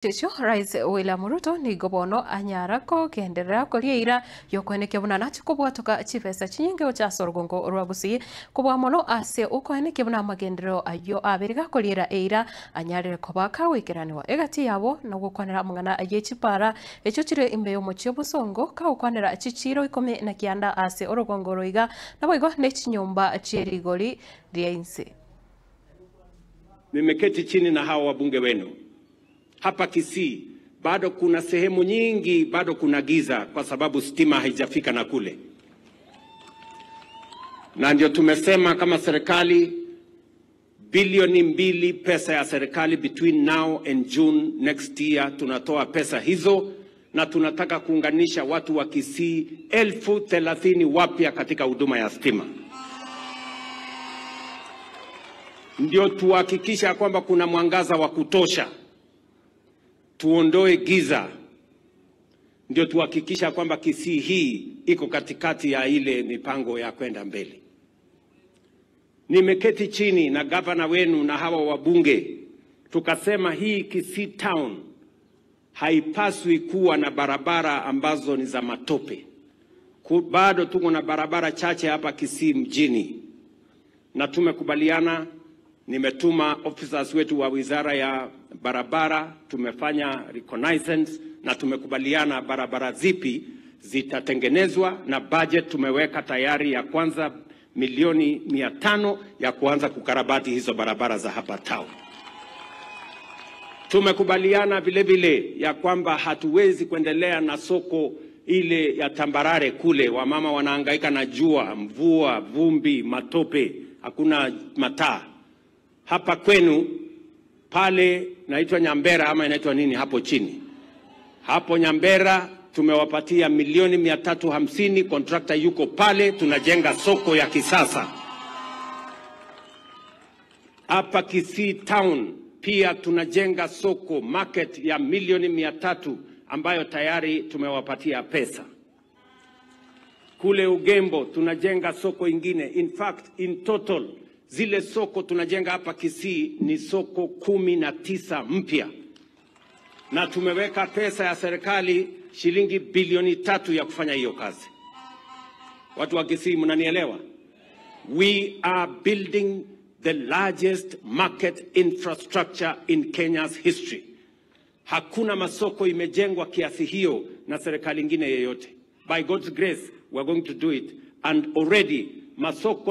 Chicho Rais William Ruto nigo bono anyara kogenderera korieira yokoenekia buna nachi kobwatoka chibesa chinyinge gocha ase orugongo rwa Gusii kobua mono ase okoenekia buna amagenderero ayio abere gakoriera eira anyarire koba kagoikeraniwa egati yabo na gokwanera amang'ana ye chipara echio chire imbe y'omochie obosongo kagokwanera chichiro 19 ase orugongo roiga naboigo ne chinyomba chierigori ria inse. Nimeketi chini na hawa wabunge wenu hapa Kisii, bado kuna sehemu nyingi bado kuna giza kwa sababu stima haijafika na kule. Na ndio tumesema kama serikali bilioni 2 pesa ya serikali between now and June next year tunatoa pesa hizo, na tunataka kuunganisha watu wa Kisii 30,000 wapya katika huduma ya stima. Ndio tuhakikisha kwamba kuna mwangaza wa kutosha, tuondoe giza, ndio tuhakikisha kwamba Kisii hii iko katikati ya ile mipango ya kwenda mbele. Nimeketi chini na gavana wenu na hawa wabunge, tukasema hii Kisii town haipaswi kuwa na barabara ambazo ni za matope. Bado tuko na barabara chache hapa Kisii mjini, na tumekubaliana. Nimetuma officers wetu wa wizara ya barabara, tumefanya reconnaissance na tumekubaliana barabara zipi zitatengenezwa, na budget tumeweka tayari ya kwanza milioni 500 ya kuanza kukarabati hizo barabara za hapa town. Tumekubaliana vile vile ya kwamba hatuwezi kuendelea na soko ile ya tambarare kule, wamama wanahangaika na jua, mvua, vumbi, matope, hakuna mataa. Hapa kwenu pale naitwa Nyambera ama inaitwa nini hapo chini. Hapo Nyambera tumewapatia milioni 350, contractor yuko pale, tunajenga soko ya kisasa. Hapa Kisii town pia tunajenga soko market ya milioni 300 ambayo tayari tumewapatia pesa. Kule Ugembo tunajenga soko ingine. In fact, in total zile soko tunajenga hapa Kisii ni soko 19 mpya, na tumeweka pesa ya serikali shilingi bilioni 3 ya kufanya hiyo kazi. Watu wa Kisii mnanielewa? We are building the largest market infrastructure in Kenya's history. Hakuna masoko imejengwa kiasi hiyo na serikali ingine yeyote. By God's grace we are going to do it, and already masoko